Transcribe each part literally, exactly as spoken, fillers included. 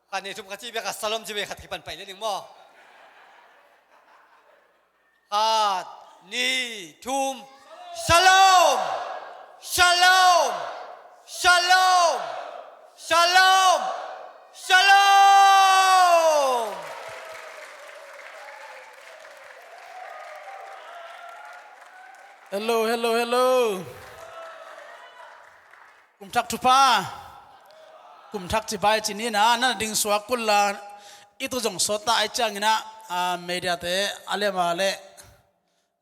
Khat, nih, thum, khat ci bek a shalom ci bek, khat kipan pai le ding maw? Khat, nih, thum. Shalom! Shalom! Shalom! Shalom! Shalom! Hello, hello, hello. Kum thak thupha. Kum thak cibai ci ni na, na ding suak kul la. I tu zong sawt ta ahih ciangin ah, a, media te a lem a le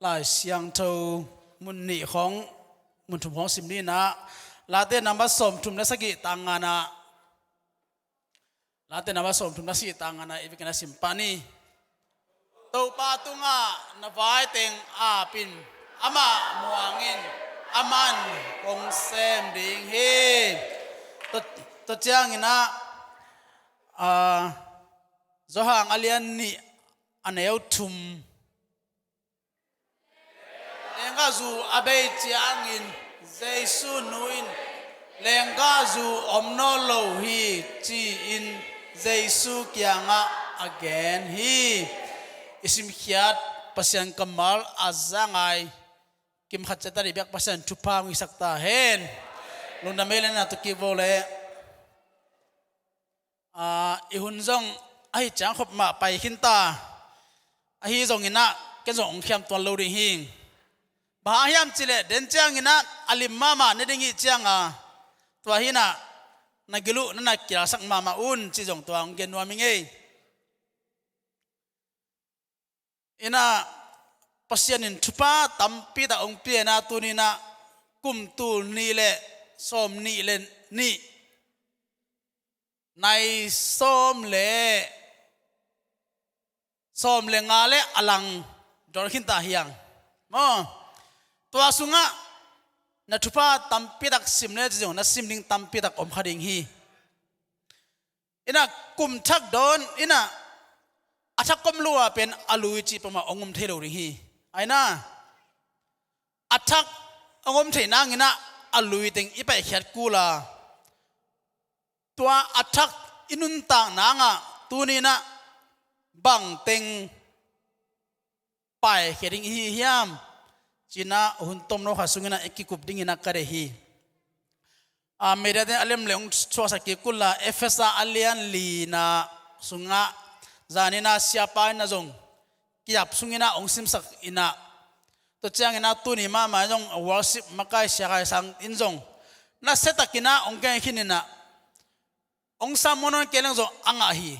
Lai Siangtho mun nih khong, mun thum khong sim ni na. Late number sawm thum le sagih, tang nga na. Late number sawm thum le sagih, tang nga na, i vekin a sim pah ni. Topa tungah na vai teng ap in, amah muang in, aman kong sem ding hi. Tua, tua ciangin ah, a, Johan a lian nih, a neu thum. Lenggahzu a bei ciangin Jesu nu in, "Lenggahzu om nawn lo hi," ci-in Jesu kiangah a gen hi. I simkhiat Pasian kammal a za ngai kim khat ciat a dih biak Pasian thupha hong hisak ta hen. Lungdam ei le na tu kik vo le. A, i hun zong ahi ciang khop mah pai khin ta. Ahi zongin ah ken zong hong khiam tuan lo ding hi. Bang hang hiam cih leh den ciangin ah a lim mahmah ne ding hi ciang a, tua hi-in ah na gil uh na na kilalsak mahmah un cih zong tua hong gen nuam hi ing ei. In ah Pasian in thupha tampi tak hong pia-in ah tuni-in ah kum tul nih le sawm nih le nih, nai sawm le, sawm le nga le a lang dawn khin ta hi hang maw. Tua sungah na thupha tampi tak sim le ci zong na sim ding tampi tak om kha ding hi. In ah kum thak dawn, in ah a thak om lo a pen a lui cih peuhmah hong om thei lo ding hi. Ahi na, a thak hong om theih nangin ah a lui teng i paikhiat kul a, tua a thak i nuntak nangah tuni-in ah bang teng paikhia ding i hi hiam, ci-in ah hun tomno khat sungin ah i kikup dingin ah ka deih hi. A, media te a lem le hong suaksak kik kul la, Efesa a lian li na sungah zanin ah siapa in ah zong kiap sungin ah hong simsak in ah, tua ciangin ah tuni mahmah in zong worship makai Sia Khai Sang in zong nasiatakin ah hong gen khin in ah, hong sam muan hong kei leng zong a ngah hi.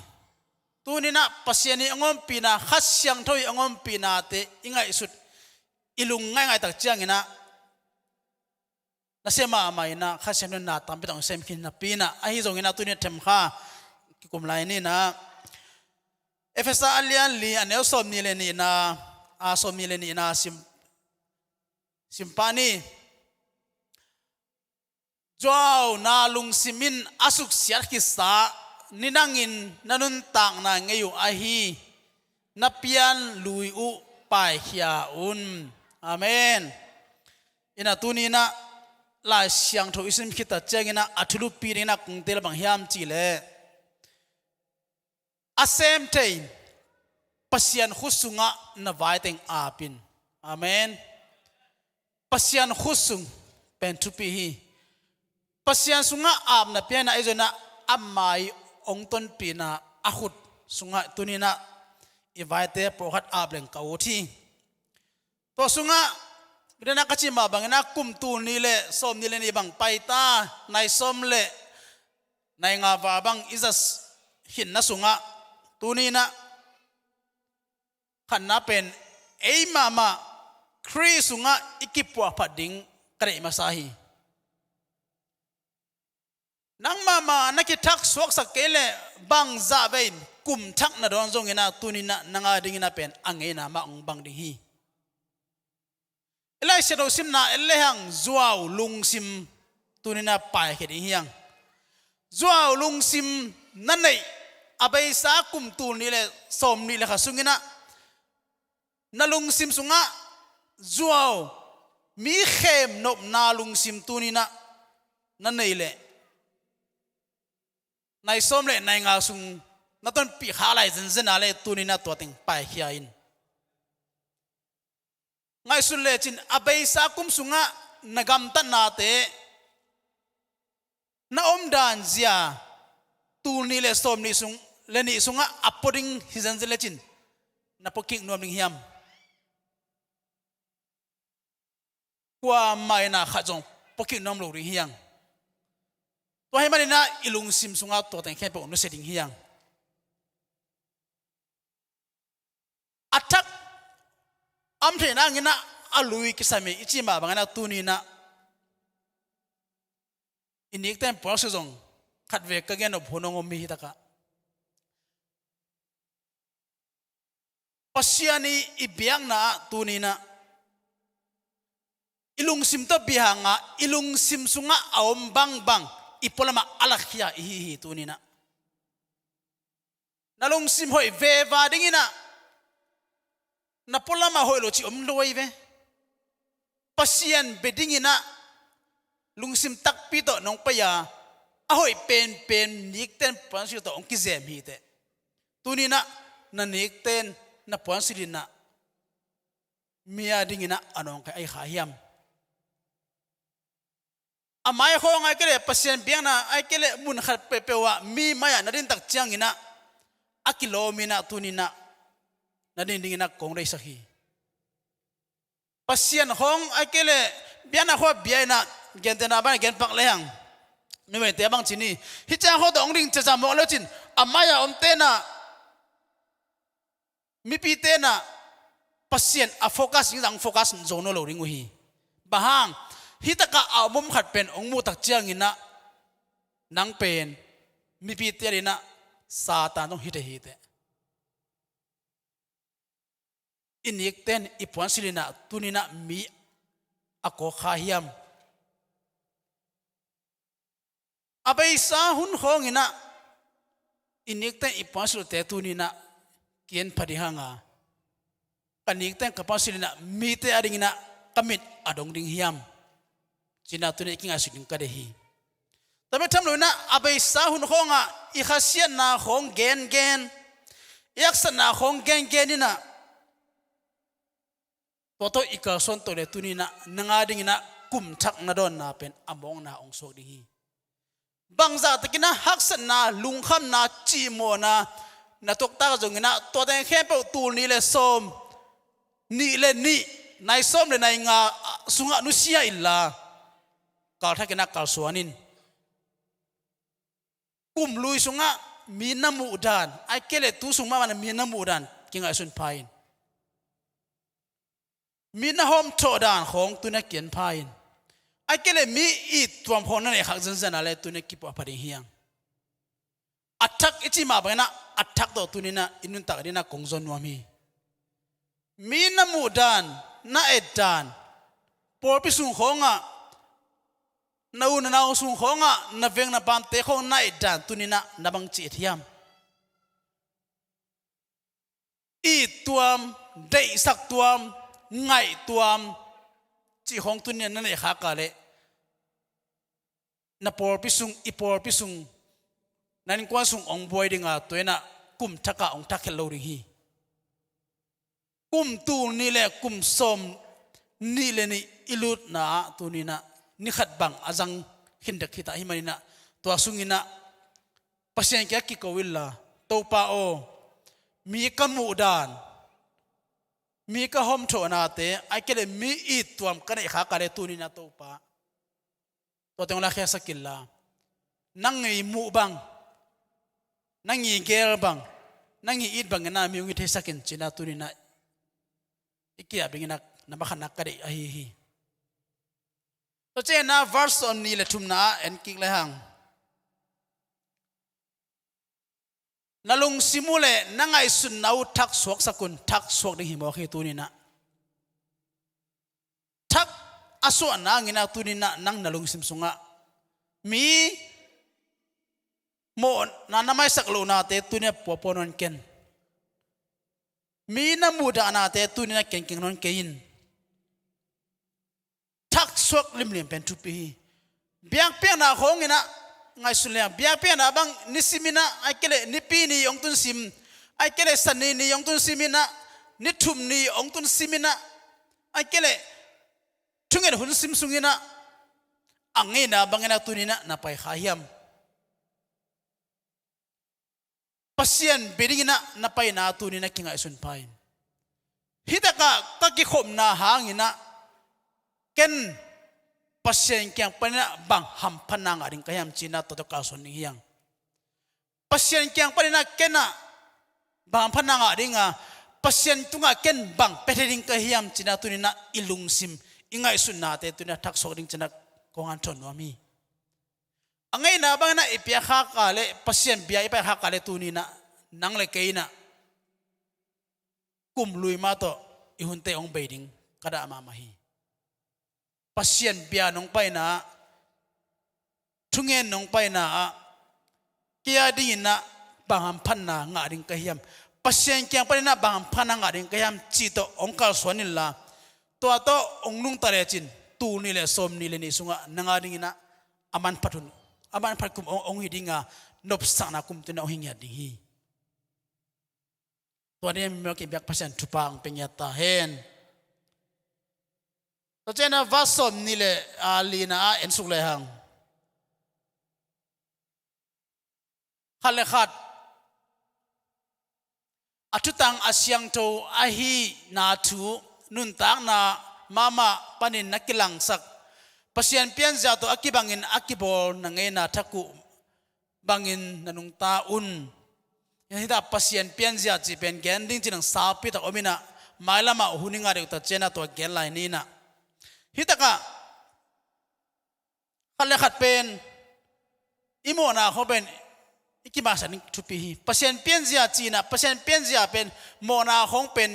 Tuni-in ah Pasian ii hong ompihna, Kha Siangtho ii hong ompihna te i ngaihsut, i lungngaih ngaih tak ciangin ah nasia mahmah in ah Kha Siangtho in na tampi tak hong sem khin napi-in ah, ahi zongin ah tuni-in ah themkha kikum lai ni na. Efesa a lian li a neu sawm nih le nihna, a, sawm nih le nihna sim, sim pah ni. Zuau, na lungsim in a suksiat khitsa ni dangin na nuntakna ngei uh ahi na pian lui uh paikhia un. Amen. In ah tuni-in ah Lai Siangtho i sim khit tak ciangin ah a thulupi dingin ah kong tel bang hiam cih leh, a sem thei Pasian khut sungah na vai teng ap in. Amen. Pasian khut sung pen thupi hi. Pasian sungah apna pianna i zon ah ama ii hong tonpihna a khut sungah tuni-in ah i vaite pawlkhat ap leng ka ut hi. Tua sungah, den ah ka cih mah bangin ah kum tul nih le sawm nih le nih bang pai ta, nai sawm le nai nga val bang i za khinna sungah tuni-in ah khatna pen ei mahmah Khrih sungah i kipuahphat ding ka deih masa hi. Nang mahmah na kithak suaksak kei leh bangzah vei in kum thak na dawn zongin ah tuni-in ah nang a dingin ah pen a ngeina mah hong bang ding hi. I Lai Siangtho simna en lehang zuau lungsim tuni-in ah paikhia ding hi hang. Zuau lungsim na neih a beisa kum tul nih le sawm nih le khat sungin ah na lungsim sungah zuau, mi khemnopna lungsim tuni-in ah na neih leh, nai sawm le nai nga sung na tonpih kha lai zenzen a le tuni-in ah tua teng paikhia in. Ngaihsun lecin a beisa kum sungah na gamtatnate na omdan zia tul nih le sawm nih sung le nih sungah a pua ding hi zenzen lecin na pua kik nuam ding hiam? Kuamah in ah khat zong pua kik nuam lo ding hiam? Tua ahih manin ah i lungsim sungah tua teng khempeuh nusia ding hiam? A thak a om theih nangin ah a lui kisam hi i cih mah bangin ah tuni-in ah i nikten puansilh zong khatvei ka gen nop hun hong om hi. Hitakah Pasian i i biakna ah tuni-in ah i lungsim tawh bia hanga i lungsim sungah a om bangbang i pualamah a lakhia i hi hi tuni-in ah. Na lungsim hoih veva dingin ah na pualamah hoih lo cih om lo ahi ve. Pasian bia dingin ah lungsim takpi tawh nong pai a, a hoih penpen nikten puansilh tawh hong kizem hi teh. Tuni-in ah na nikten na puansilh in ah mi a dingin ah a nawngkai ahi kha hiam? A mai khawng ahih kei leh Pasian biakna ahih kei leh mun khat peuhpeuh ah mi mai-ah na din tak ciangin ah a kilawm in ah tuni-in ah na din dingin ah kong deihsak hi. Pasian khawng ahih kei leh biakna khawng bia in ah gentehna bangin gen pak lehang numeite bang ci ni. Hih ciang khawng tawh hong ding ciaciah mawk le uh cin a mai-ah omte in ah mipite in ah Pasian a focus ding zah hong focus zo nawn lo ding uh hi. Bang hang? Hitakah a om om khat pen hong muh tak ciangin ah nang pen mipite adingin ah Satan zong hi thei hi teh. I nikten i puansilh in ah tuni-in ah mi a kawk kha hiam? A beisa hun khawngin ah i nikten i puansilhte tuni-in ah ki-en pha ding hanga, ka nikten ka puansilh in ah mite adingin ah ka mit a dong ding hiam? Ci-in ah tuni-in i kingaihsut ding ka deih hi. Tua bek tham loin ah a beisa hun khawngah i khasiatna khawng gengen, i haksatna khawng gengen in ah tua tawh i kalsuan tawh le tuni-in ah nang adingin ah kum thak na dawnna pen a mawkna hong suak ding hi. Bangzah takin ah haksatna, lungkhamna, cihmawhna na tuaktak zongin ah tua teng khempeuh tul nih le sawm nih le nih, nai sawm le nai nga sungah nusia inla kalthakin ah kalsuan in. Kum lui sungah mi na muh dan ahih kei leh tu sung mahmah na mi na muh dan kingaihsun pha in. Mi na hawmthawh dan khawng tuni-in ah ki-en pha in. Ahih kei leh mi it tuam khawng na neih khak zenzen a le tuni-in ah kipuah pha ding hiam? A thak i cih mah bangin ah a thak tawh tuni-in ah i nuntak dingin ah kong zon nuam hi. Mi na muh dan, na et dan, pawlpi sung khawngah, na u na nau sung khawngah, na veng na paamte khawng na et dan tuni-in ah na bangci et hiam? It tuam, deihsak tuam, ngaih tuam cih khawng tuni-in ah na neih khak a leh na pawlpi sung, i pawlpi sung, na innkuan sung hong buai ding a, tua in ah kum thakah hong thak khin lo ding hi. Kum tul nih le kum sawm nih le nih i lutna ah tuni-in ah ni khat bang a zang khin dek hi ta ahih manin ah tua sungin ah Pasian kiang kiko inla, Topa aw, mi ka muh dan, mi ka hawmthawhnate ahih kei leh mi it tuam ka neih khak a le tuni-in ah Topa, tua teng hong lakkhiasak inla, nang i muh bang, nang i gel bang, nang i it bangin ah mi hong it theisak in ci-in ah tuni-in ah i kiang bengin ah na makhatna ka deih ahi hi. Tua ciangin ah verse nih le thumna ah en kik lehang, na lungsim uh le na ngaihsutna uh thak suaksak un, thak suak ding hi mawk hi tuni-in ah. Thak a suah nangin ah tuni-in ah nang na lungsim sungah mi mawhna na maisak lohnate tuni-in ah puapua nawn ken. Mi na muhdahnate tuni-in ah kenkeng nawn kei in. Thak suak limlim pen thupi hi. Biakpiakna khawngin ah Ngaihsun leng biakpiakna bang nisim in ah, ahih kei leh Nipi ni hong tun sim, ahih kei leh Sani ni hong tun sim in ah, ni thum ni hong tun sim in ah, ahih kei leh thungen hun sim sung in ah, a ngeina bang in ah tuni in ah na pai kha hiam? Pasian bia ding in ah na paina tuni in ah kingaihsun pah in. Hi tak ah ka kikhopna hang in ah ken Pasian kiang pan in ah bang hamphatna ngah ding ka hiam ci in ah tua tawh kalsuan ding hi hang. Pasian kiang pan in ah ken ah bang hamphatna ngah ding a, Pasian tungah ken bang pia thei ding ka hiam ci in ah tuni in ah i lungsim, i ngaihsutnate tuni in ah thaksuak ding ci in ah kong hanthawn nuam hi. A ngeina bang in ah i piak khak a leh, Pasian bia i pai khak a leh tuni in ah nang leh kei in ah kum lui ma tawh i hunte hong bei ding ka dah mahmah hi. Pasian bia nong paina ah, thungen nong paina ah, kei a ding in ah bang hamphatna ngah ding ka hiam? Pasian kiang pan in ah bang hamphatna ngah ding ka hiam cih tawh hong kalsuan inla, tua tawh hong nungta lecin tul nih leh sawmnih leh nih sungah nang a ding in ah a manphat hun, a manphat kum hong, hong hi ding a, nopsakna kum tuni in ah hong hi ngiat ding hi. Tua ni a mi mawk in biak Pasian thupha hong pia ngiat ta hen. Tua ciang a verse sawmnih leh, ah, lina ah en suk lehang, khat leh khat a thutang a siangtho ahihna thu nuntakna mahmah panin na kilangsak, Pasian pianzia tawh a kibangin a kibawl na ngeina thak uh bangin na nungta un. Hih tak Pasian pianzia cih pen gen ding cih nang saupi tak om in ah, mailam ah hun i ngah deuh ta ciang a tua gen lai ni in ah. Hih tak ah khat leh khat pen i mawhna khawng pen i kimaisak ding thupi hi. Pasian pianzia cih in ah, Pasian pianzia pen mawhna khawng pen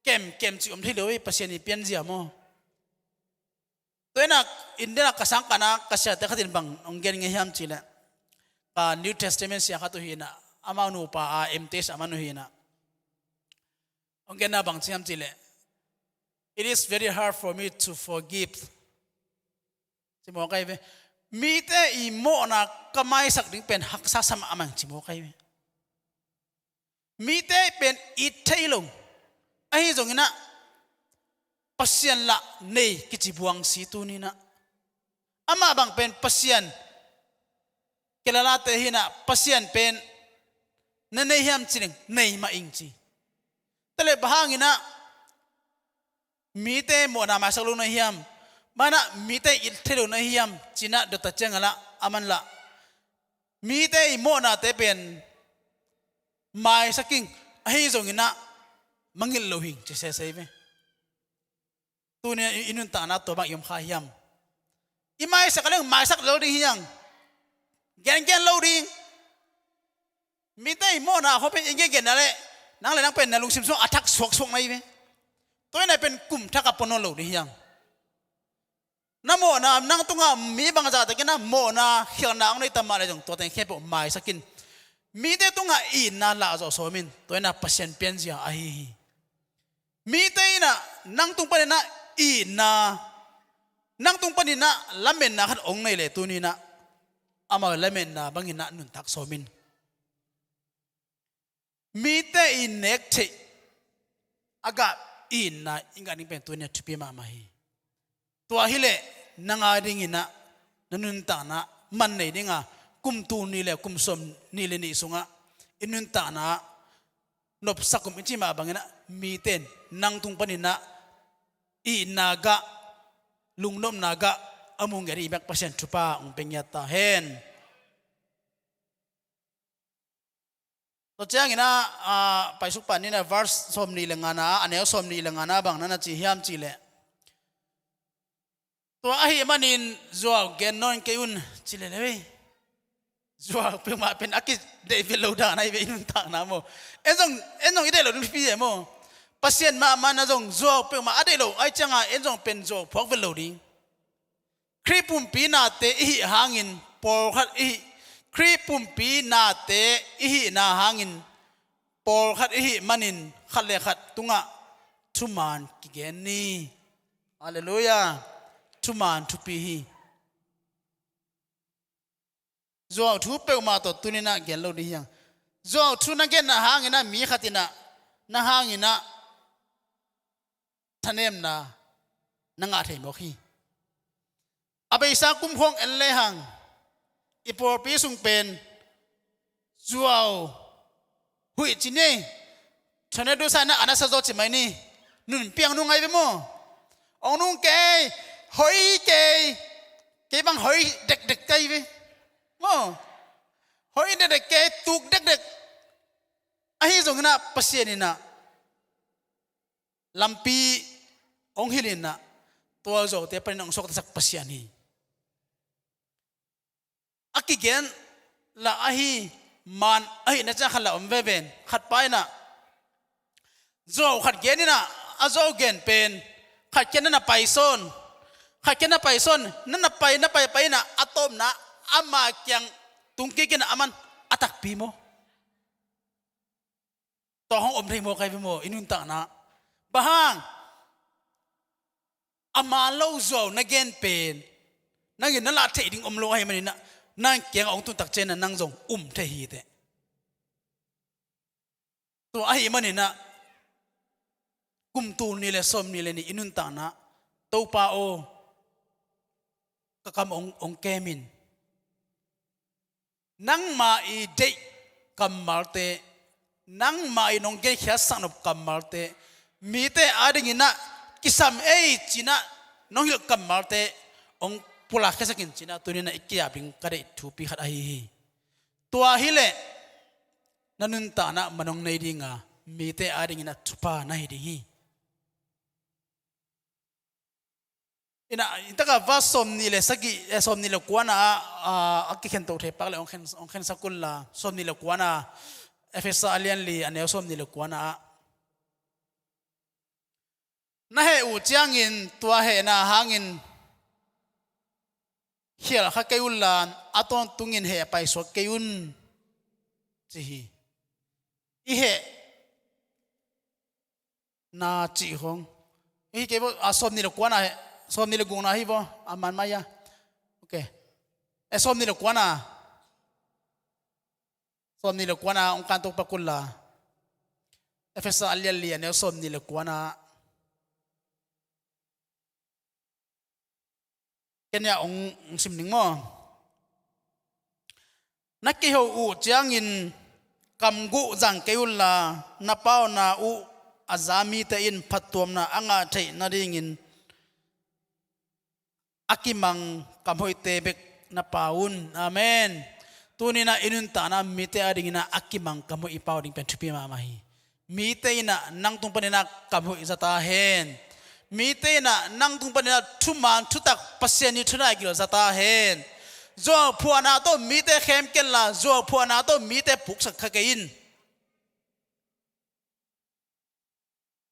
kemkem cih om thei lo hi, Pasian i pianzia maw. Tua in ah, India ah ka sangkahna ka siate khat in bang hong gen ngei hiam cih leh, ka New Testament sia khat uh hi in ah, amau nupa a M Th a man uh hi in ah, hong genna bang ci hiam cih leh, "It is very hard for me to forgive," ci mawk ahi ve. Mite i mawhna ka maisak ding pen haksa sa mahmah ing ci mawk ahi ve. Mite pen it thei lo. Ahi zongin ah Pasian lah nei kici buang si tuni in ah. Amah bang pen Pasian kilalate hi in ah, Pasian pen na nei hiam ci ning, nei mah ing ci. Tua leh bang hangin ah mite mawhna maisak lo na hiam, bang hangin ah mite it thei lo na hiam ci in ah dot ta ciang a lah, aman lah mite i mawhnate pen maisak ing, ahi zongin ah mangngilh lo hi ing ci sese hi ve. Tuni in i nuntakna tua bang i om kha hiam? I maisak a leng maisak lel ding hi hang. Gengen lo ding. Mite i mawhna khawng pen i gengen a leh nang leh nang pen na lungsim sungah a thak suaksuak na hi ve. Tua in ah pen kum thak a pua nawn lo ding hi hang. Na mawhna, nang tungah mi bangzah takin ah mawhna khialhna hong nei ta mah leh zong tua teng khempeuh maisak in. Mite tungah itna lah zawh sawm in, tua in ah Pasian pianzia ahi hi. Mite in ah nang tung panin ah itna, nang tung panin ah lametna khat hong nei leh tuni in ah amau lametna bangin ah nuntak sawm in. Mite i nek theih a gah itna i ngah ding pen tuni a thupi mahmah hi. Tua hi leh nang a dingin ah na nuntakna man nei ding a, kum tul nih leh kum sawmnih leh nih sungah i nuntakna nopsak kum i cih mah bangin ah mite in nang tung panin ah itna gah, lungnopna gah a mu ngiat ding i biak Pasian thupha hong pia ngiat ta hen. Tua ciangin ah, ah, paisuk pan in ah verse sawmnih leh ngana, a neu sawmnih leh ngana bang na na ci hiam cih leh, tua ahih manin zuau gen nawn kei un ci lel ei. Zuau peuhmah pen a kideih vet lo dan ahi ve i nuntakna maw. En zong, en zong i deih loh ding pi e maw. Pasian mahmah na zong zuau peuhmah a deih lo ahih ciangin en zong pen zuau phuak vet lo ding. Khrih pumpi nate i hih hangin pawlkhat i hih, Khrih pumpi nate i hihna hangin pawlkhat i hih manin khat leh khat tungah thuman kigen ni. Halleluiah. Thuman thupi hi. Zuau thu peuhmah tawh tuni-in ah gen lo ding hi hang. Zuau thu na genna hangin ah mi khat in ah na hangin ah thanemna na ngah thei mawk hi. A beisa kum khawng en lehang i pawlpi sung pen zuau huih ci ni. Thane dusa na ana sa zaw ci mai ni. Nun piang nung ai ve maw? Ong nung kei, hoi kei, kei bang hoi dekdek kai ve maw? Hoi dekdek kei, tuk dekdek. Ahi zongin ah Pasian in ah lampi ong hilh in ah tualzawte panin ong suaktasak Pasian hi. A kigen lah ahi man ahihna ciang khat lah om veve in, khat pa in ah zuau khat gen in ah a zuau gen pen khat kiang na na pai sawn, khat kiang na pai sawn, na na pai, na pai pai in ah a tawpna ama kiang tung kik in ah aman a takpi maw? Tua hong om thei maw kai ve maw i nuntakna? Bang hang? A man lo zuau na gen pen nang in na lah theih ding om lo ahih manin ah nang kiangah hong tun tak ciangin ah nang zong um thei hi teh. Tua ahih manin ah kum tul nih le sawmnih le nih i nuntakna, Topa aw, ka kam hong, hong kem in. Nangmah i deih kammalte, nangmah i nong genkhiatsak nop kammalte, mite adingin ah kisam ei ci-in ah nong hilh kammalte hong pulak khiasak in ci-in ah tuni-in ah i ki-ap ding ka deih thupi khat ahi hi. Tua hileh na nuntakna ah man hong nei ding a, mite adingin ah thupha na hi ding hi. Ina, ina taka va sawmnih le sagih, eh, sawmnih le kuana ah, ah, a kikhen to thei pak le hong khen, hong khensak un la, sawmnih le kuana, Efesa a lian li a neu sawmnih le kuana ah. Na heh uh ciangin tua hehna hangin khial kha kei un la, a tawntungin heh paisuak kei un, ci hi. I heh na cih khong. Hi kei bo, a, sawmnih le kuana, sawmnih le gukna hi bo, a man mai a. Ok. E, sawmnih le kuana. Sawmnih le kuana, ong kan tok pakul la. Efesa a lian li a neu sawmnih le kuana. Kenya ong, ong sim ning maw? Na kiho uh ciangin kamguh zang kei un la, na pauna uh a za mite in phattuamna a ngah theih nadingin a kimang kamhoihte bek na pau un. Amen. Tuni-in ah i nuntakna mite adingin ah a kimang kamhoih i pau ding pen thupi mahmah hi. Mite in ah nang tung panin ah kamhoih za ta hen. Mite in ah nang tung panin ah thuman thutak Pasian ii thunai gil za ta hen. Zuau phuahna tawh mite khem ken la, zuau phuahna tawh mite puksak kha kei in.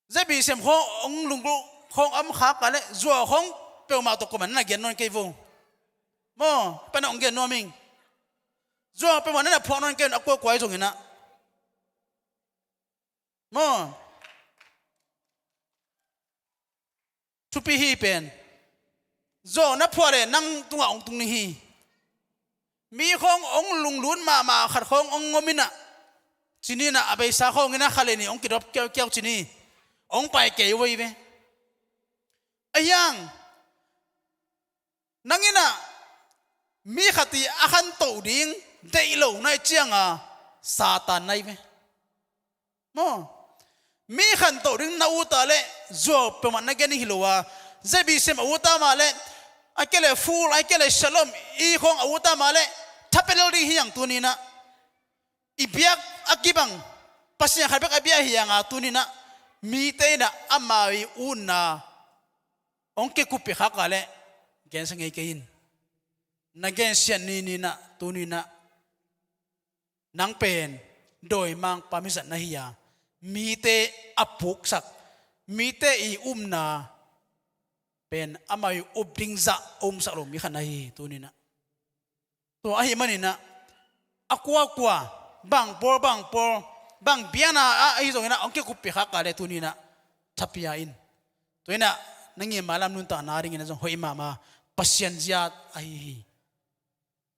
Zebi sem khawng ong lunggulh khawng om khak a leh zuau khawng peuhmah tawh kuamah na na gen nawn kei vo. Maw, pana ong gen nuam ing. Zuau peuhmah na na phuak nawn kei un a kuakua i zongin ah. Maw? Thupi hi pen. Zuau na phuah leh nang tungah ong tung ning hi. Mi khawng ong lunglut mahmah khat khawng ong om in ah, ci ni in ah, a beisa khawng in ah khat le nih ong kidop kiaukiau ci ni. Ong pai kei uh hi ve. Ahi hang nang in ah mi khat ii a khantoh ding deih lo na hih ciang a Satan na hi ve. Maw? Mi khantoh ding na ut a leh zuau peuhmah na gen ding hi lo a, zebi sem a ut a mah leh, a kia leh full, a kia leh shalom i khawng a ut a mah leh tha pelel ding hi hang tuni-in ah. I biak a kibang Pasian khat bek a biak hi hang a tuni-in ah mite in ah amau ii utna ong kikuppih khak a leh gensia ngei kei in. Na gensiat ni ni-in ah tuni-in ah nang pen dawimangpa mizat na hi a, mite a puksak, mite ii upna pen amau ii up ding zah a umsak lo mi khat na hi hi tuni-in ah. Tua ahih manin ah a kuakua, bang pawl bang pawl, bang biakna ah ahi zongin ah ong kikuppih khak a leh tuni-in ah tha pia in. Tua in ah na ngimna lam nuntakna dingin ah zong hoih mahmah Pasian zia ahi hi.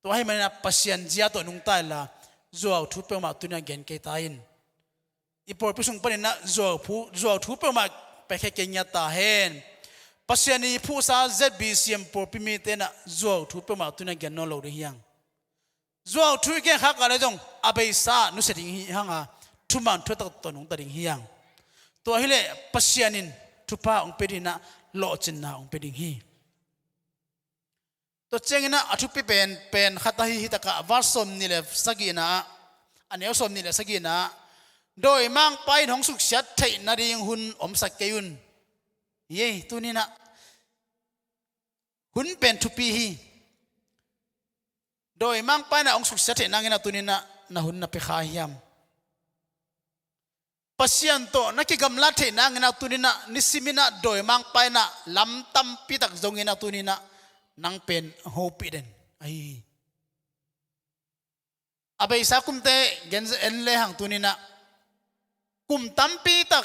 Tua ahih manin ah Pasian zia tawh nungta inla, zuau thu peuhmah tuni-in ah gen kei ta in. I pawlpi sung panin ah zuau phu, zuau thu peuhmah paikhia kei ngiat ta hen. Pasian i phuhsa Z B C M pawlpi mite in ah zuau thu peuhmah tuni-in ah gen nawn lo ding hi hang. Zuau thu i gen khak a leh zong a beisa nusia ding hi hang a, thuman thutak tawh nungta ding hi hang. Tua hileh Pasian in thupha hong pia ding in ah, lawhcinna hong pia ding hi. Tua ciangin ah a thupi pen, pen khat ahi, hi takah verse sawmnih le sagihna ah, a neu sawmnih le sagihna ah, dawimangpa in hong suksiat theih nading hun omsak kei un. Yei, tuni-in ah hun pen thupi hi. Dawimangpa in ah hong suksiat theih nangin ah tuni-in ah na hun na pia kha hiam? Pasian tawh na kigamlat theih nangin ah tuni-in ah nisimin ah dawimangpa in ah lam tampi tak zongin ah tuni-in ah nang pen hopih den ahi hi. A beisa kumte gen en lehang tuni-in ah kum tampi tak,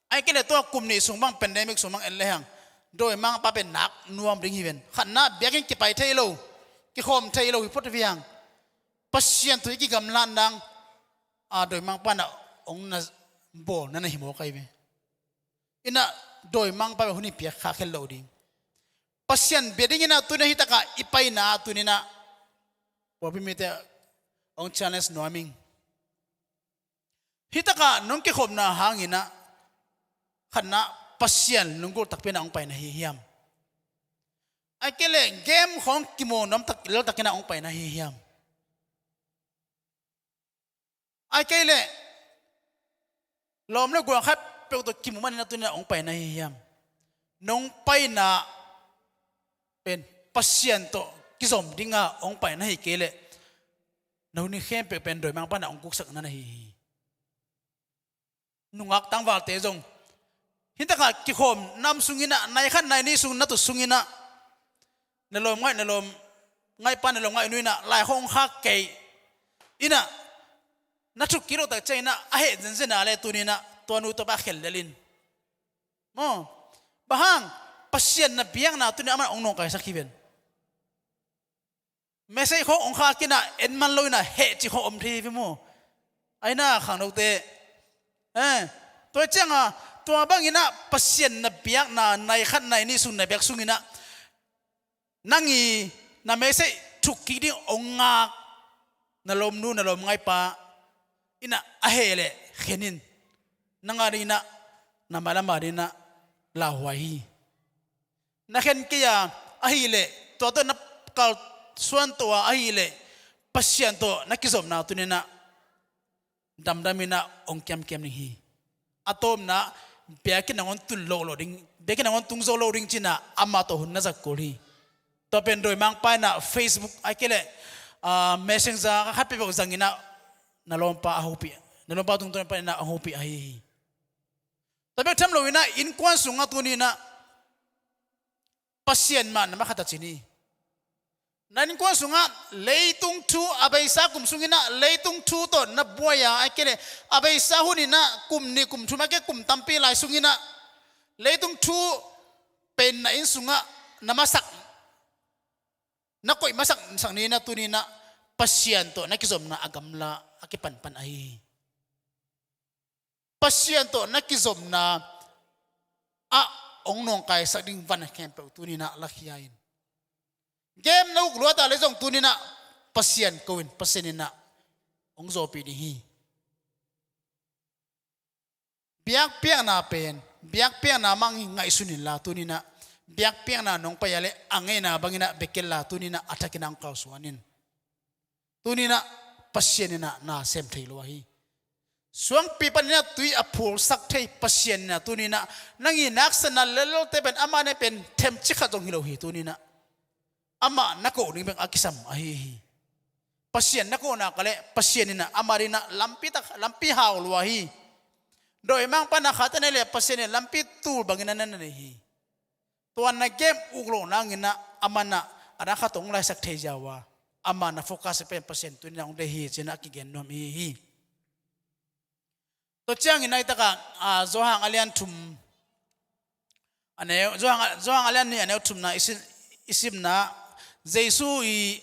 ahih kei leh tua kum nih sung bang, pandemic sung bang en lehang, dawimangpa pen nak nuam ding hi ven. Khatna, biakinn kipai thei lo, kikhawm thei lo hi phot viang. Pasian tawh i kigamlat nang a, dawimangpa in ah hong na bawl na na hi mawk ahi ve. In ah dawimangpa pen hun i piak kha khel lo ding. Pasian bia dingin ah tuni-in ah hi takah i paina ah tuni-in ah pawlpi mite hong challenge nuam ing. Hi takah nong kikhopna hangin ah khatna, Pasian lunggulh takpi in ah hong pai na hi hiam? Ahih kei leh game khawng kimu nuam tak, lel takin ah hong pai na hi hiam? Ahih kei leh lawm le gual khat peuh tawh kimu manin ah tuni-in ah hong pai na hi hiam? Nong paina pen Pasian tawh kizom dingin ah hong pai na hi kei leh, na hun khempeuh pen dawimangpa in ah hong guksak na na hi hi. Nungak tangvalte zong, hi takah kikhawm nam sungin ah, nai khat nai nih sung na tut sungin ah, na lawm ngaih, na lawm ngaihpa, na lawm ngaihnu in ah lai khawng hong khak kei in ah, na thuk kik loh tak ciangin ah a heh zenzen a leh tuni-in ah tua nu tua pa khel lel in. Maw, bang hang? Pasian na biakna tuni-in ah amah in hong nawngkaisak hi ven. Message khawng hong khak in ah en man lo in ah heh cih khawng om thei hi ve maw? Ahi na khangnote, eh, tua ciangin ah tua bangin ah Pasian na biakna nai khat nai nih sung na biak sungin ah nang i na message thuk kik ding hong ngak na lawmnu, na lawmngaipa in ah a heh leh khen in. Nang a dingin ah, na mailam a dingin ah lauhuai hi. Na khen kei a, ahih leh tua tawh na kalsuan to a, ahih leh Pasian tawh na kizopna tuni-in ah damdamin ah hong kiamkiam ding hi. A tawpna, biakinn nangawn tung lo lo ding, biakinn nangawn tung zo lo ding ci-in ah amah tawh hun na zat kul hi. Tua pen dawimangpa in ah Facebook, ahih kei leh, ah, Messenger khat peuhpeuh zangin ah na lawmpa a hopih, na lawmpa tungtawn panin ah a hopih ahi hi. Tua bek tham loin ah innkuan sungah tuni-in ah Pasian mah na masa khat a cin hi. Na innkuan sungah leitung thu, a beisa kum sungin ah leitung thu tawh na buai a, ahih kei leh a beisa hunin ah kum nih kum thum, ahih kei leh kum tampi lai sungin ah leitung thu pen na inn sungah na masak, na koih masak sak ni-in ah tuni-in ah Pasian tawh na kizopna a gamla a kipanpan ahi hi. Pasian tawh na kizopna ah hong nawngkaisak ding van khempeuh tuni-in ah lakhia in. Game na uk luat a leh zong tuni-in ah Pasian ko in, Pasian in ah hong zawhpih ding hi. Biakpiakna pen, biakpiakna mah ngaihsun inla tuni-in ah, biakpiakna nong pai a leh a ngeina bangin ah bia kei inla tuni-in ah a thakin ah hong kalsuan in. Tuni-in ah Pasian in ah na sem thei lo ahi hi. Suangpi panin ah tui a phulsak thei Pasian in ah tuni-in ah nang i haksatna lelote pen amah na pen themcik khat zong hi lo hi tuni-in ah. Amah na koh ding bek a kisam ahi hi. Pasian na koh nak leh Pasian in ah amah dingin ah lampi tak, lampi hau lua hi. Dawimangpa na khate na hih leh Pasian in lampi tul bangin ah na na nei hi. Tua na game uk loh nangin ah amah in ah a dang khat hong laisak thei ziau a, amah na focus pen Pasian tuni-in ah hong deih hi ci-in ah kigen nuam i hi hi. Tua ciangin ah hi takah, ah, Johan a lian thum, a neu, Johan, Johan a lian nih a neu thumna i sim, i simna, Jesu i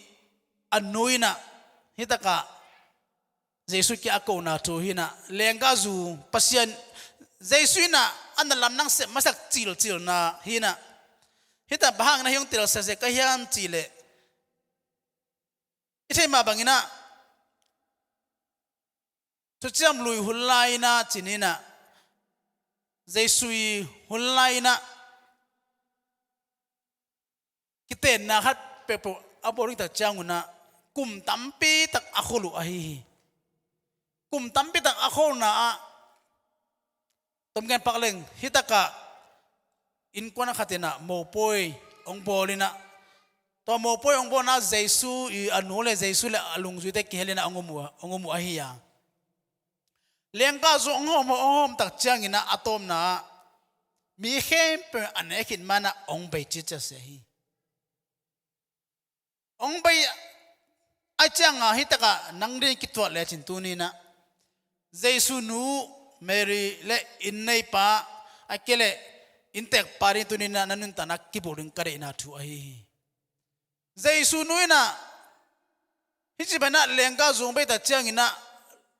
a nu in ah, hih takah Jesu kiang a kohna thu hi in ah, lenggahzu Pasian, Jesu in ah a na lamdang sep masak cilcilna hi in ah, hih takah bang hang in ah hih hong telsiasia ka hiam cih leh, i theih mah bangin ah, Thuciam Lui hun lai-in ah, ci-in ah, Jesu ii hun lai-in ah, kitenna khat peuhpeuh a bawl ding tak ciangun ah, kum tampi tak a khol uh ahi hi. Kum tampi tak a kholna ah, tom gen pak leng, hih takah innkuan khat in ah mopawi hong bawl in ah, tua mopawi hong bawlna ah Jesu ii a nu le Jesu le a lungzuite kihel in ah hong om uh, hong om uh ahi a. Lenggahzu hong hawm, hawm, hawm tak ciangin ah, a tawpna ah, mi khempeuh a nek khit ma-in ah hong bei ciaciasia hi. Hong bei ahih ciangin ah, hih takah nang dingin kituat lecin tuni-in ah, Jesu nu Mary le innneipa, ahih kei leh innteekpa dingin tuni-in ah na nuntakna kibulh ding ka deihna thu ahi hi. Jesu nu in ah, hih ci bangin ah lenggahzu hong bei tak ciangin ah,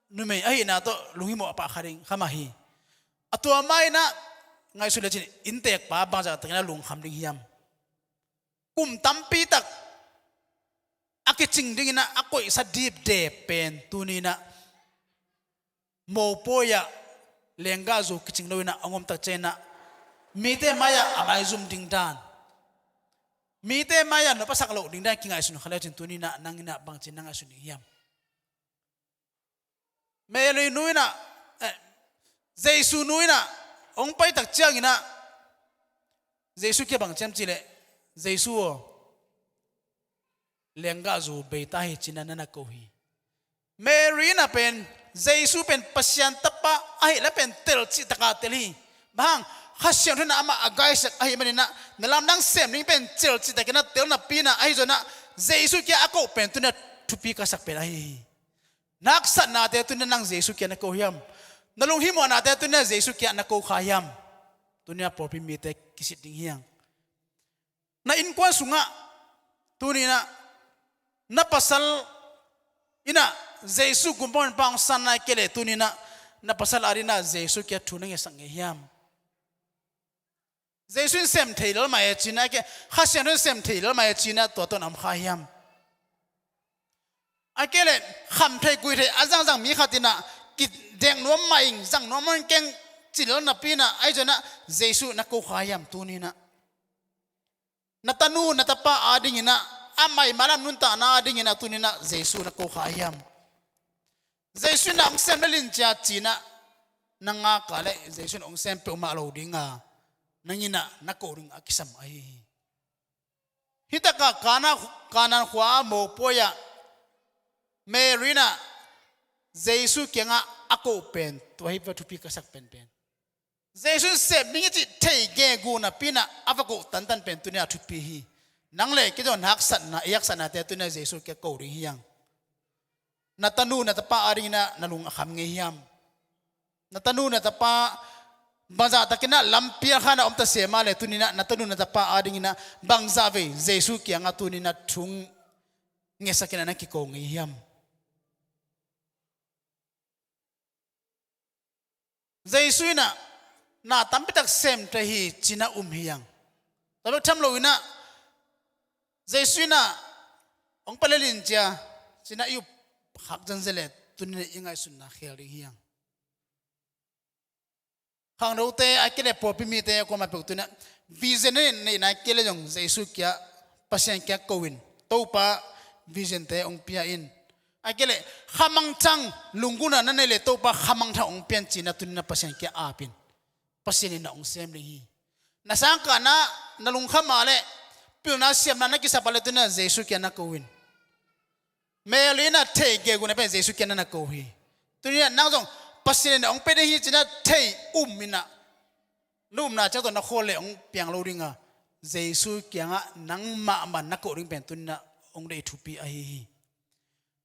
numei ahihna tawh lunghimawh a pha kha ding, kha mah hi. A tua mah in ah, ngaihsun lecin innteekpa bangzah takin ah lungkham ding hiam? Kum tampi tak a kicing dingin ah a koihsa dipdep pen tuni-in ah, mopawi ah lenggahzu kicing lo-in ah hong om tak ciangin ah, mite mai-ah a maizum ding dan, mite mai-ah nop a sak loh ding dan kingaihsun kha lecin tuni-in ah, nang in ah bangci na ngaihsun ding hiam? Mary nu in ah, eh, Jesu nu in ah hong pai tak ciangin ah, Jesu kiang bang ci hiam cih leh, Jesu aw, lenggahzu bei ta hi, ci-in ah na na ko hi. Mary in ah pen, Jesu pen Pasian Tapa ahih la pen telcih takin tel hi. Bang hang, Kha Siangtho in ah amah a guide sak ahih manin ah, na lamdang sem ding pen telcih takin ah tel napi-in ah, ahi zongin ah Jesu kiang a ko pen tuni-in ah thupi ka sak pen ahi hi. Na haksatnate tuni-in ah nang Jesu kiang na ko hiam? Na lunghimawhnate tuni-in ah Jesu kiang na ko kha hiam? Tuni-in ah pawlpi mite kisit ding hi hang. Na innkuan sungah tuni-in ah, na pasal in ah Jesu gumpa honpa hong san ahih kei leh tuni-in ah, na pasal adingin ah Jesu kiang thu na ngetsak ngei hiam? Jesu in sem thei lel mah e ci-in ah, ahih kei leh Kha Siangtho in sem thei lel mah e ci-in ah, tua tawh na om kha hiam? Ahih kei leh kham thei, gui thei a zangzang mi khat in ah, kidek nuam mah ing, zang nuam mah ing keng, ci lel napi-in ah, ahi zongin ah Jesu na ko kha hiam tuni-in ah? Na tanu na tapa adingin ah, a maima lam nuntakna adingin ah tuni-in ah Jesu na ko kha hiam? Jesu in ah hong sem le lincia ci-in ah na ngak a leh, Jesu in hong sem peuhmah lo ding a, nang in ah na ko ding a kisam ahi hi. Hih takah Kana, Kanaan khua-ah mopawi ah Mary in ah Jesu kiangah a ko pen, tua hi pen thupi ka sak penpen. Jesu in sem ding i cih thei gegu napi-in ah a va ko tantan pen tuni-in ah thupi hi. Nang le kei zong na haksatna, i haksatnate tuni-in ah Jesu kiang ko ding hi hang. Na tanu na tapa adingin ah na lung a kham ngei hiam? Na tanu na tapa bangzah takin ah lampi a khan a om ta se mah leh, tuni-in ah na tanu na tapa adingin ah bangzah vei Jesu kiangah tuni-in ah thu ngetsak in ah na kiko ngei hiam? Jesu in ah na tampi tak sem thei hi ci-in ah um hi hang. Tua bek tham lo-in ah, Jesu in ah hong pai le lincia ci-in ah i up khak zenzen leh, tuni-in ah i ngaihsutna khel ding hi hang. Khangnote, ahih kei leh pawlpi mite kuamah peuh tuni-in ah vision na neihna ahih kei leh zong Jesu kiang, Pasian kiang ko in, Topa, vision-te hong pia in. Ahih kei leh khamangthang, lunggulhna na neih leh Topa khamangthang hong pia in ci-in ah tuni-in ah Pasian kiang ap in. Pasian in ah hong sem ding hi. Na sangkahna, na lungkham a leh, pilna siamna na kisap a leh, tuni-in ah Jesu kiang na ko in. Mary in ah thei gegu napi-in ah Jesu kiang na na ko hi. Tuni-in ah nang zong Pasian in ah hong pia ding hi ci-in ah thei um in ah, na upna ciang tawh na khawl leh hong piang lo ding a, Jesu kiangah nang mahmah na ko ding pen tuni-in ah hong deih thupi ahi hi.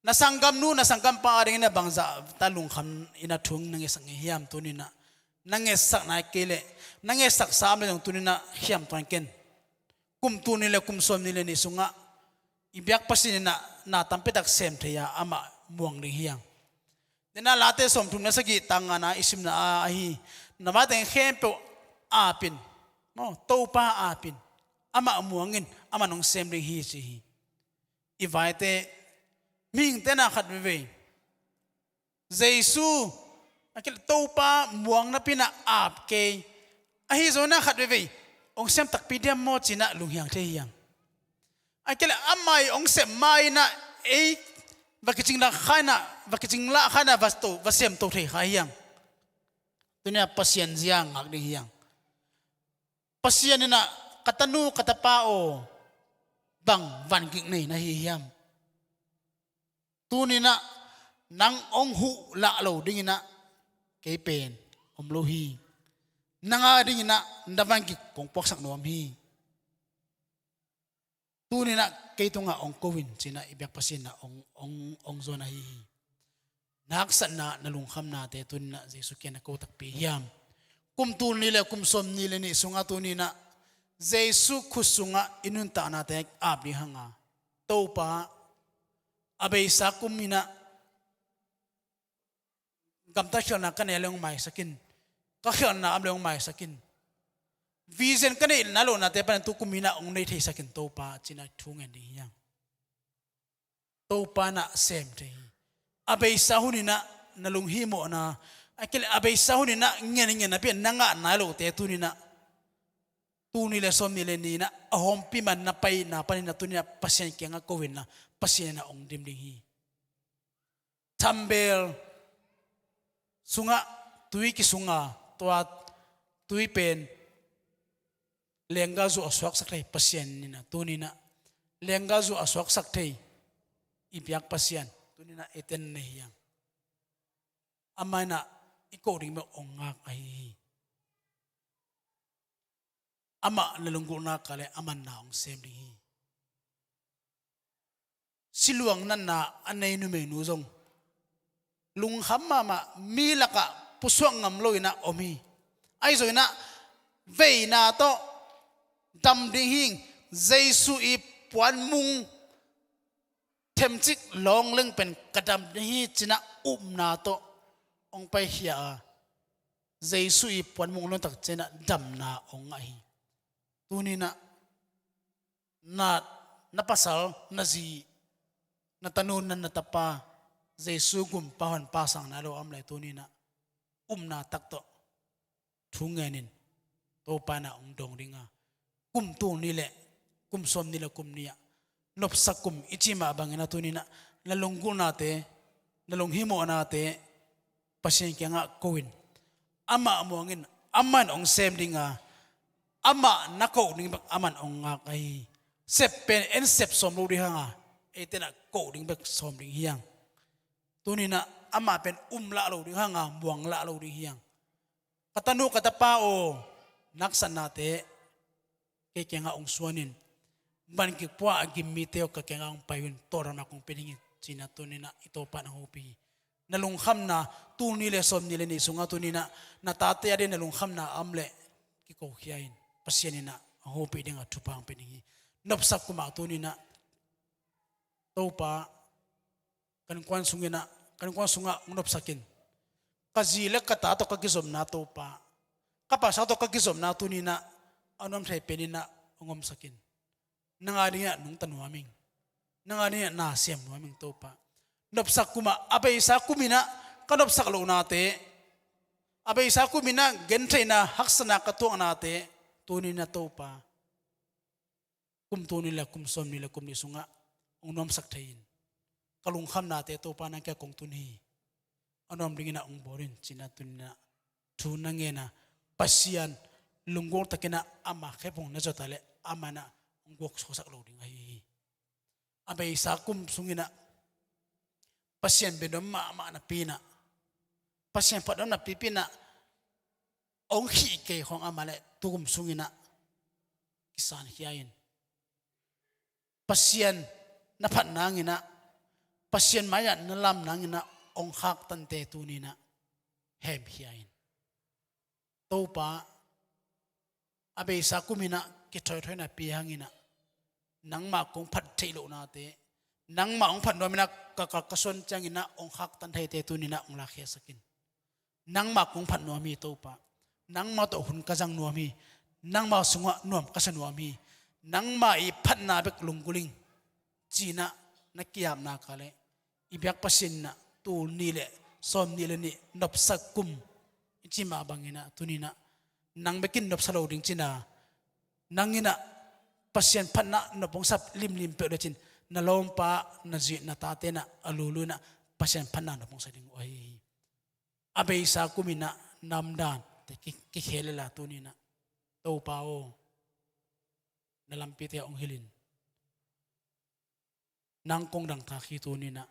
Na sanggamnu, na sanggampa adingin ah bangzah ta lungkham in ah thu na ngetsak ngei hiam tuni-in ah? Na ngetsakna ahih kei leh, na ngetsaksa om leh zong tuni-in ah khiam tuan ken. Kum tul nih le kum sawmnih le nih sungah i biak Pasian in ah na tampi tak sem thei a, amah muang ding hi hang. Tua in ah Late sawmthum le sagih, tang ngana i simna ah ahi, na vaiteng khempeuh ap in, maw, Topa ap in, amah muang in, amah in hong sem ding hi, ci hi. I vaite, mihingte na khat veivei Jesu, a kei leh Topa muang napi in ah ap kei. Ahi zongin ah khat veivei hong sem takpi diam maw ci-in ah lunghiang thei hi hang. A kei leh amah in hong sem ma-in ah ei va kicing lah kha in ah, va kicing lah kha in ah va to, va sem to thei kha hi hang. Tuni-a Pasian zia ngak ding hi hang. Pasian in ah, ka tanu ka tapa aw, bang vangik nei na hi hiam? Tuni-in ah nang hong huh lah lo dingin ah kei pen om lo hi. Nang a dingin ah na vangik kong puaksak nuam hi. Tuni-in ah kei tungah hong ko in, ci-in ah i biak Pasian in ah hong, hong, hong zuan ahi hi. Na haksatna, na lungkhamnate tuni-in ah Jesu kiang na ko takpi hiam? Kum tul nih le kum sawm nih le nih sungah tuni-in ah Jesu khut sungah i nuntaknate ap ding hang a, Topa, a beisa kum in ah gamtat khialhna ka nei leh hong maisak in, ka khialhna om leh hong maisak in, vision ka neih nai lohnate pan tu kum in ah hong nei theisak in Topa, ci-in ah thu ngen ding hi hang. Topa in ah sem thei hi. A beisa hun in ah na lunghimawhna, a kei leh a beisa hun in ah ngen ngen napi-in na ngah nai lohte tuni-in ah, tul nih le sawm nih le nih in ah a hawmpi man na paina panin ah tuni-in ah Pasian kiangah ko in ah Pasian in ah hong dim ding hi. Thambel sungah tui kisung a, tua tui pen lenggah zu a suaksak thei Pasian in ah tuni-in ah, lenggah zu a suaksak thei i biak Pasian tuni-in ah eite na nei hi hang. Amah in ah i koh ding bek hong ngak ahi hi. Amah na lunggulhna kah leh amah in na hong sem ding hi. Siluang natna a nei numeinu zong lungkham mahmah, mi lakah pusuak ngam lo-in ah om hi. Ahi zongin ah veina tawh dam ding hi. Jesu i puanmung themcik lawng leng pen ka dam ding hi, ci-in ah upna tawh hong paikhia a, Jesu i puanmung lawng tak ciangin ah damna hong ngah hi. Tuni-in ah na, na pasal, na zi, na tanu, na, na tapa, Jesu gumpa honpa sang nai lo a om leh tuni-in ah upna tak tawh thu ngen in, Topa in ah hong dawng ding a, kum tul nih le kum sawm nih le kum nih ah nopsak kum i cih mah bangin ah tuni-in ah na lunggulhnate, na lunghimawhnate Pasian kiangah ko in, amah muang in, amah in hong sem ding a, amah na koh ding bek amah in hong ngak ahi hi. Sep pen en sep sawm lo ding hang a, eite in ah koh ding bek sawm ding hi hang. Tuni-in ah amah pen um lah lo ding hang a, muang lah lo ding hi hang. Ka tanu ka tapa aw, na haksatnate kei kiangah hong suan in, vangik pua a gim mite aw, ka kiangah hong pai un, tawldamna kong pia ding hi, ci-in ah tuni-in ah i Topa in hong hopih hi. Na lungkhamna, tul nih le sawm nih le nih sungah tuni-in ah na tate a dingin na lungkhamna a om leh kikokhia in, Pasian in ah hong hopih ding a thupha hong pia ding hi. Nopsak kum ah tuni-in ah Topa, ka innkuan sungin ah, ka innkuan sungah hong nopsak in. Ka zi le ka ta tawh ka kizopna Topa, ka pasal tawh ka kizopna tuni-in ah a nuam thei penin ah hong omsak in. Nang a dingin ah nungta nuam ing. Nang a dingin ah na sem nuam ing Topa. Nopsak kum ah, a beisa kum in ah ka nopsak lohnate, a beisa kum in ah gentheihna haksatna ka tuaknate tuni-in ah Topa, kum tul nih le kum sawm nih le kum nih sungah hong nuamsak thei in. Ka lungkhamnate Topa nang kiang kong tun hi. A nuam dingin ah hong bawl in, ci-in ah tuni-in ah thu na ngen a, Pasian lunggulh takin ah amah khempeuh na zawt a leh amah in ah hong guak suaksak lo ding ahi hi. A beisa kum sungin ah Pasian bia nuam mahmah napi-in ah, Pasian phat nuam napi-in ah hong khih kei khawng amah leh tu kum sungin ah kisankhia in. Pasian na phat nangin ah, Pasian mai-ah na lam nangin ah hong khaktan'te tuni-in ah hemkhia in. Topa, a beisa kum in ah kithoithoi napi hangin ah, Nangmah kong phat theih lohnate, nangmah hong phat nuam in ah ka, ka, ka suan ciangin ah hong khaktan theite tuni in ah hong lakkhiatsak in. Nangmah kong phat nuam hi Topa. Nangmah tawh hun ka zang nuam hi. Nangmah sungah nuam ka sa nuam hi. Nangmah i phatna bek lunggulh ing, ci-in ah na ki-apna ka leh, i biak Pasian in ah tul nih le sawmnih le nih nopsak kum i cih mah bangin ah tuni in ah nang bek in nopsa lo ding ci-in ah, nang in ah Pasian phatna nop hong sa limlim peuh lecin, na lawmpa, na zi, na tate in ah a lulu in ah Pasian phatna nop hong sa ding uh ahi hi. A beisa kum in ah na omdan te ki, kikhel lel a tuni in ah, Topa aw, na lampite hong hilh in. Nang kong dangtak hi tuni in ah,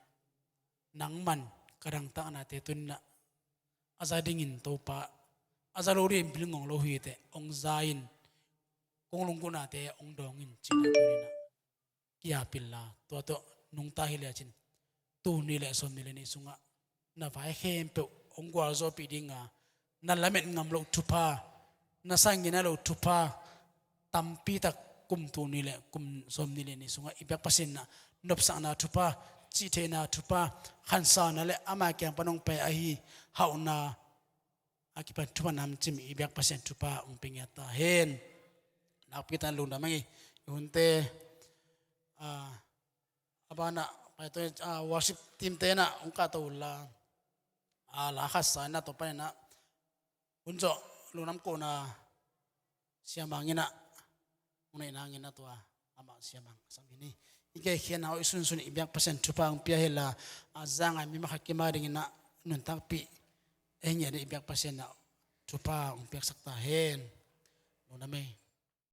nangman ka dangtaknate tuni in ah a za dingin Topa, a za lo dingin bil ngong lo hi teh hong za in, kong lunggulhnate hong dawng in ci-in ah tuni in ah ki-ap inla, tua tawh nungta hi lecin, tul nih le sawmnih le nih sungah na vai khempeuh hong gualzawhpih ding a, na lamet ngam loh thupha, na sa ngei nai loh thupha tampi tak kum tul nih le kum sawmnih le nih sungah i biak Pasian in ah nopsakna thupha, cihtheihna thupha, khansauna le ama kiang pan hong pai ahi hauhna a kipan thupha nam cim i biak Pasian thupha hong pia ngiat ta hen. Nakpi takin lungdam ing. I hunte, ah, a banah pai to, ah, worship team te in ah hong kahto unla, ah, la khat sa in ah, tua panin ah hun zawh lungdam kohna siamang in ah hong neih nangin ah tua amah siamang sam hi ni. I kei khiatna hoih sunsun i biak Pasian thupha hong pia henla, a zangai mi makhat kim a dingin ah nuntakpih hong ngiat ding i biak Pasian in ah thupha hong piaksak ta hen. Lungdam ei.